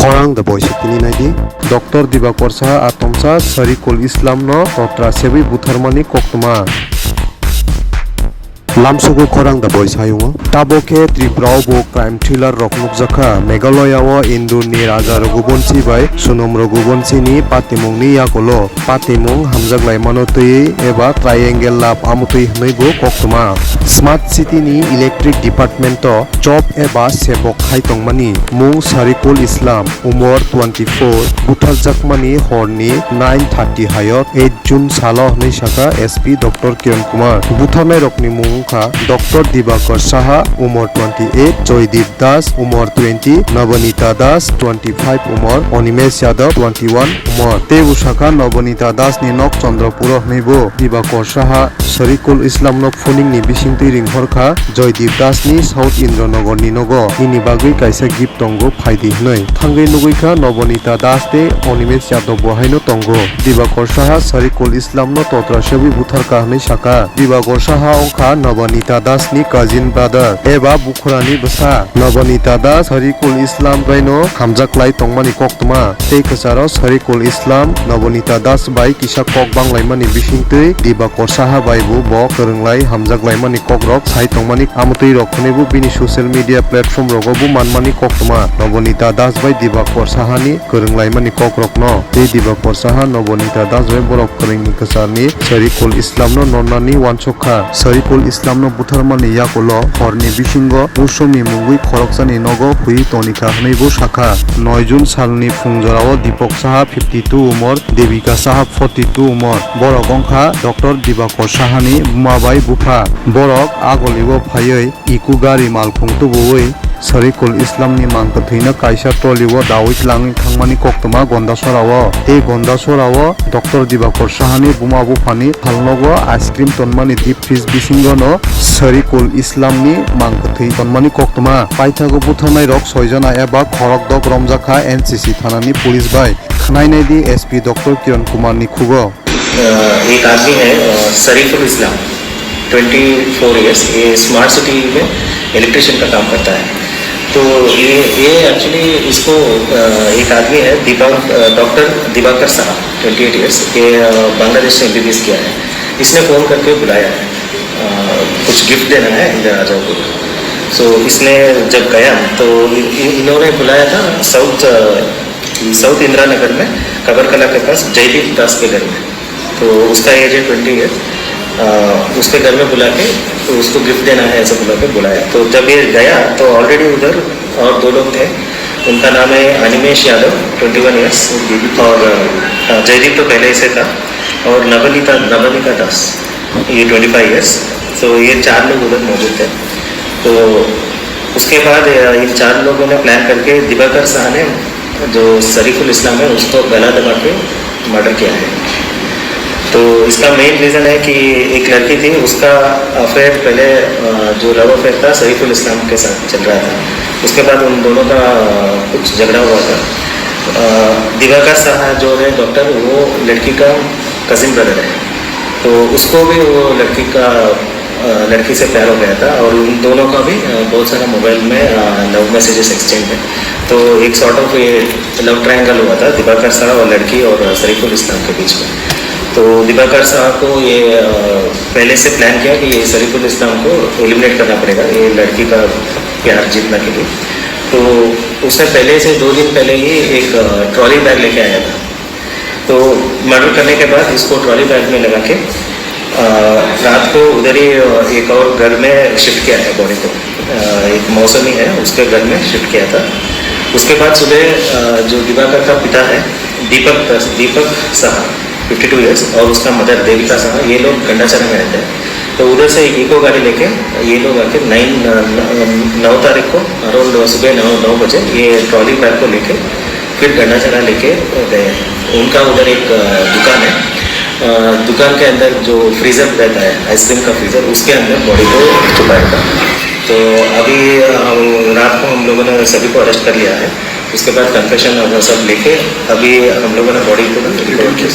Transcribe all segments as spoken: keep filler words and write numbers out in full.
Orang da boisa tini naidi. Doctor Dibakor Saha atomsa Sarikul Islam no totra sebwi butharmani koktwma. Lamsugo khorang da boisa ayungo. Tabo khe Tripura o bo crime thriller rok nukjakha. Meghalaya o Indur ni Raja Raghuvanshi bai Sonam Raghuvanshi ni patimung ni yakulo patimung hamjak laimano twi eba triangle love amotwi hwnwi bo koktwma. Smart City ni Electric Department o job eba sebok khai tongmani mung Sarikul Islam, umor twenty four, butharjakmani horni nine thirty hayo eight June salo hwnwi sakha S P Doctor Kiran Kumar. Butharnairokni mung wngkha Doctor Dibakar Saha, umor twenty eight, Joydeep Das, umor twenty, Nabanita Das, twenty five umor, Animesh Yadav, twenty one umor. Teibo sakha Nabanita Das ni nok Chandrapuro hwnwi bo. Dibakor Saha Sarikul Islam no phoning ni bisingtwi ringhor kha Joydeep Das ni South Indranagar ni nogo. Nini bagwi kaisa gift tongo, phaidi hwnwi. Thangwi nugwi kha Nabanita Das tei Animesh Yadav bo haino tongo. Dibakor Saha Sarikul Islam no totra sebwi butharkha hwnwi sakha. Dibakor Saha wngkha Nabanita Das ni cousin brother eba bukhurani bwsa. Nabanita Das Sarikul Islam baino hamjak lai tongmani koktwma. Tei kwcharo Sarikul Islam Nabanita Das bai kisa kok banglaimani bisingtwi Dibakor Saha bai bo, bo kwrwnglai hamjak laimani kokrok sai tongmani amotwi rok hwnwi bo bini social media platform rogo bo manmani koktwma. Nabanita Das bai Dibakor Sahani kwrwnglaimani kokrokno tei Dibakor Saha Nabanita Das bai borok kwrwngni kwcharni Sarikul Islamno nornani uansuk kha. Sarikul Islamno butharmani yakulo horni bisingo Usomni mungwi khoroksani nogo hwi tonikha hwnwi bo sakha. Noi June salni phung jorao Dipok Saha fifty two umor, Devika Saha forty two umor. Borok wngkha Doctor Dibakor Sahani buma bai bupha. Borok Agoligo phaiwi Eco gari malkhung tubuwi Sarikul Islamni mang kwthwino kaisa trolley o dawi tlangwi thangmani koktwma Gondasora o. Tei Gondasora o Doctor Dibakor Sahani buma buphani phalnogo ice cream tonmani deep fridge bisingono Sarikul Islamni mang kwthwi tonmani koktwma. Paithago butharnairok soi jona eba khorokdok romjakha N C C thanani police bai. Khwnainaidi S P Doctor Kiran Kumarni khugo. अ, एक आदमी है, अ, सरीफुल इस्लाम, twenty four years, ये smart city में इलेक्ट्रिशियन का काम करता है। तो ये, ये एक्चुअली इसको, अ, एक आदमी है, दीपा-, अ, डॉक्टर दिवाकर साहब, ट्वेंटी एट ईयर्स, ये, अ, बांग्लादेश से एमबीबीएस किया है। इसने फ़ोन करके बुलाया है, अ, कुछ गिफ्ट देना है, इधर आ जाओ बोलो। सो इसने जब गया, तो इ-, इ-, इन्होंने बुलाया था साउथ, अ, साउथ इंदिरा नगर में कबरकला के पास जयदीप दास के घर में। तो उसका एज है ट्वेंटी ईयर। अ, उसके घर में बुला के, तो उसको गिफ्ट देना है, ऐसा बोला के बुलाया। तो जब ये गया, तो ऑलरेडी उधर और दो लोग थे। उनका नाम है अनिमेश यादव, ट्वेंटी वन ईयर्स, और, अ, जयदीप तो पहले ही से था, और नवनीता, नवनीता दास, ये ट्वेंटी फ़ाइव ईयर्स। तो ये चार लोग उधर मौजूद थे। तो उसके बाद, अ, इन चार लोगों ने प्लान करके दिवाकर शाह ने जो सरीफुल इस्लाम है, उसको गला दबा के मर्डर किया है। तो इसका मेन रीज़न है कि एक लड़की थी, उसका अफेयर पहले, अ, जो लव अफेयर था, सरीफुल इस्लाम के साथ चल रहा था। उसके बाद उन दोनों का, अ, कुछ झगड़ा हुआ था। अ, दिवाकर साहा जो है डॉक्टर, वो लड़की का कजिन ब्रदर है, तो उसको भी वो लड़की का अ, लड़की से प्यार हो गया था और उन दोनों का भी, अ, बहुत सारा मोबाइल में, अ, लव मैसेजेस एक्सचेंज है। तो एक सॉर्ट ऑफ ये लव ट्रायंगल हुआ था दिवाकर साहब और लड़की और सरीफुल इस्लाम के बीच में। तो दिवाकर साहब को ये, अ, पहले से प्लान किया कि ये सरीफुल इस्लाम को एलिमिनेट करना पड़ेगा, ये लड़की का प्यार जीतना के लिए। तो उसने पहले से, दो दिन पहले ही एक, अ, ट्रॉली बैग लेके आया था। तो मर्डर करने के बाद इसको ट्रॉली बैग में लगा के, अ, रात को उधर ही, अ, एक और घर में शिफ्ट किया है बॉडी को। अ, एक मौसमी है, उसके घर में शिफ्ट किया था। उसके बाद सुबह, अ, जो दिवाकर का पिता है, दीपक, दीपक साहा, फिफ्टी टू ईयर्स, और उसका मदर देविका साहा, ये लोग गंडाचरा में रहते हैं। तो उधर से एक इको गाड़ी लेके ये लोग आके नाइन, अ, न-, नौ तारीख को अराउंड सुबह नौ, नौ बजे ये ट्रॉली बैग को लेके फिर गंडाचरा लेके गए। उनका उधर एक, अ, दुकान है, अ, दुकान के अंदर जो फ्रीजर रहता है, आइसक्रीम का फ्रीजर, उसके अंदर बॉडी को छुपाया था। तो अभी, अ, हम, रात को हम लोगों ने सभी को अरेस्ट कर लिया है। उसके बाद कन्फेशन वगैरह सब लेके अभी हम लोगों ने बॉडी को ना रिकवर किया।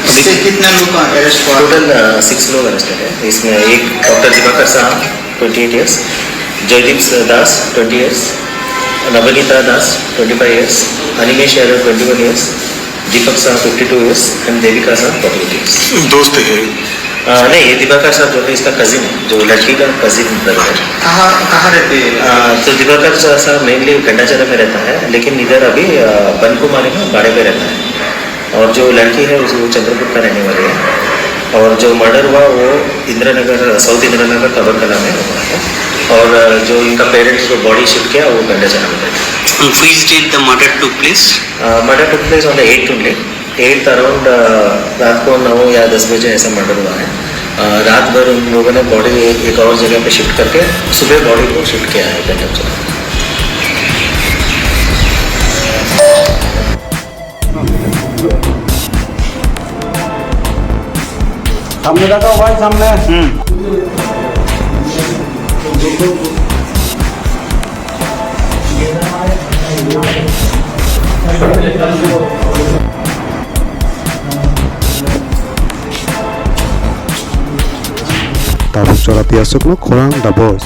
इससे कितने लोग का अरेस्ट हुआ? टोटल, अ, सिक्स लोग अरेस्टेड है। इसमें एक डॉक्टर दिवाकर साहब, twenty eight years, Jaydeep Das, twenty years, Nabanita Das, twenty five years, Animesh Yadav, twenty one years, Deepak Saha, fifty two years, and Devika Saha, forty eight years. दोस्त है। अ, नहीं, ये दिवाकर साहब जो है, इसका कजिन है, जो लड़की का कजिन ब्रदर है। कहाँ, कहाँ रहते हैं? अ, तो दिवाकर सा-, साहब मेनली गंडाचरा में रहता है, लेकिन इधर अभी, अ, बनकुमारी में भाड़े पे रहता है। और जो लड़की है, उस, वो चंद्रपुर का रहने वाली है। और जो मर्डर हुआ, वो इंदिरा नगर, साउथ इंदिरा नगर कबर कला में हुआ है। और, अ, जो इनका पेरेंट्स जो बॉडी शिफ्ट किया, वो गंडाचरा में रहता है। On which date the murder took place? Uh, murder took place on the eighth only। Eight around, uh, रात को नौ या दस बजे ऐसा मर्डर हुआ है। अ, रात भर उन लोगों ने बॉडी एक और जगह पे शिफ्ट करके सुबह बॉडी को शिफ्ट किया है गंडम से। सामने देखो भाई, सामने। हम्म। Tabuk chora tiyaswkno khorang The Voice.